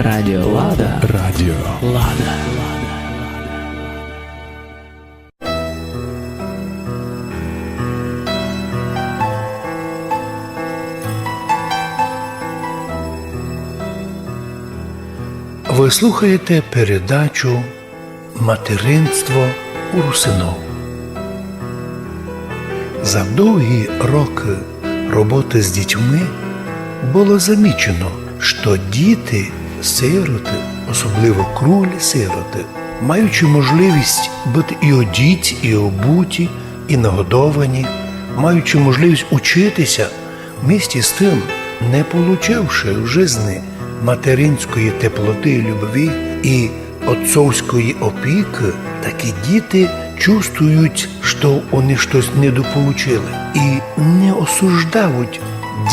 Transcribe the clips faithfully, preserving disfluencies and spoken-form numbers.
Радіо Лада. Радіо Лада. Вы слухаєте передачу «Материнство у русинов». За довгі рокы роботы з дітьми было замічено, што діти-сироты, особливо круглі сироты, маючи можливість быти і одіті, і обуті, і нагодовані, маючи можливість учити ся, вместе з тым, не получивши в жизни материнської теплоты і любви і отцовської опікы, такі діти чувствують, што они штось недополучили, і не осуждають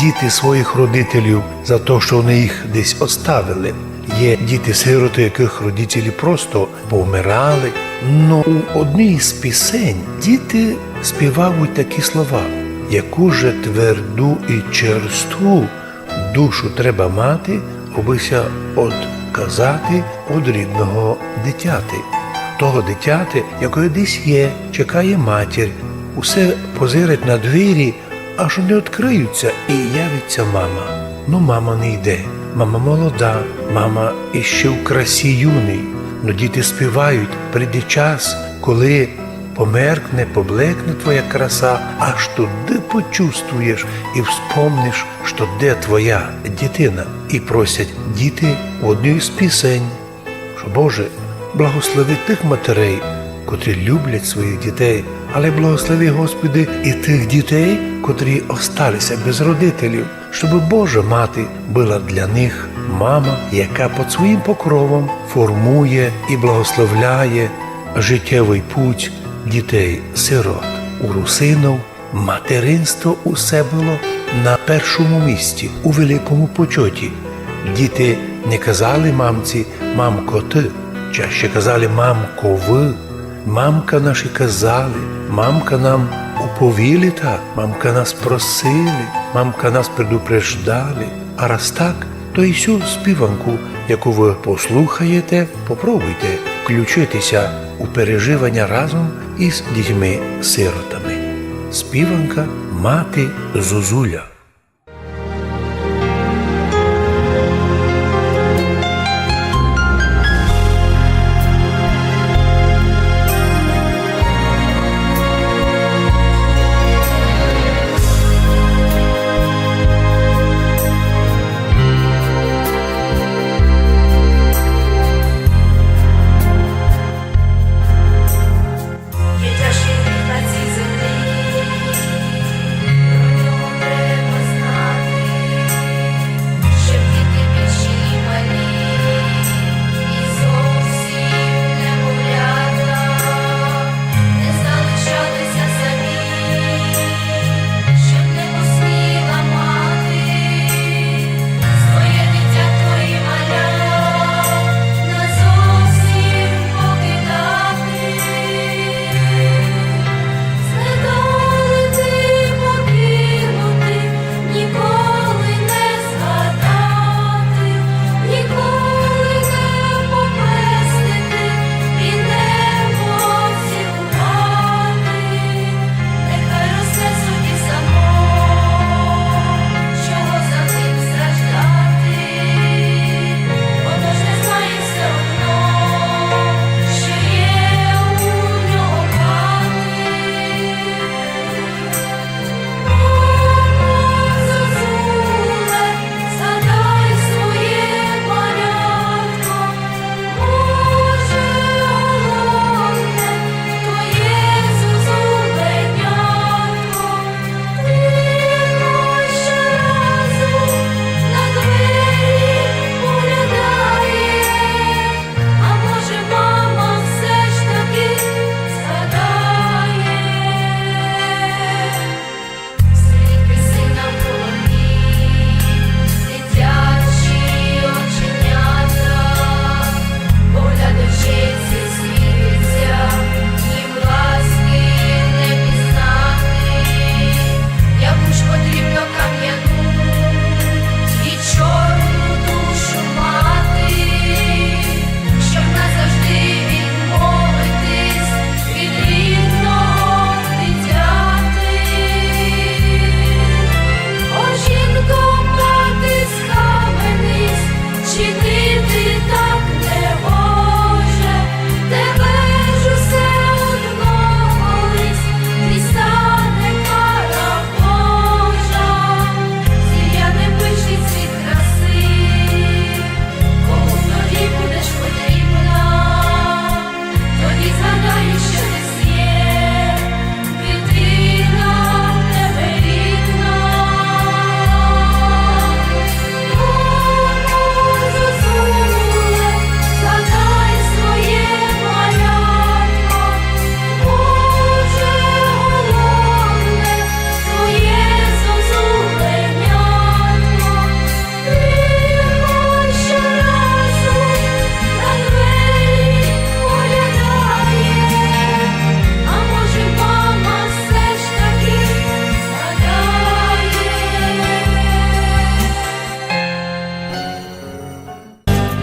діти своїх родителів за то, што они їх десь оставили. Є діти-сироты, якых родителі просто повмирали. Но у одній з пісень діти співають такі слова: «Яку же тверду і черству душу треба мати, обы ся одказати од рідного дитяти». Того дитяти, якоє десь є, чекає матір, усе позирать на двері, аж они одкриють ся і явить ся мама. Но мама не йде. Мама молода, мама іщи в красі юній. Но діти співають: «Прийде час, коли померкне, поблекне твоя краса, аж тогды почувствуєш і вспомниш, што де твоя дітина». І просять діти в одній з пісень, што: «Боже, благослови тых матерей, котрі люблять своїх дітей, але благослови, Господи, і тых дітей, котрі остали ся без родителів, щобы Божа Мати была для них мама, яка під своїм покровом формує і благословляє життєвый путь дітей-сирот». У русинов материнство усе было на першому місці, у великому почоті. Діти не казали мамці: «Мамко, ты». Чаще казали: «Мамко, вы». «Мамка наші казали, мамка нам уповіли так, мамка нас просили, мамка нас предупреждали». А раз так, то і сю співанку, яку вы послухаєте, попробуйте включити ся у переживаня разом із дітьми-сиротами. Співанка «Мати Зозуля».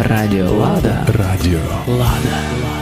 Радіо Лада. Радіо Лада.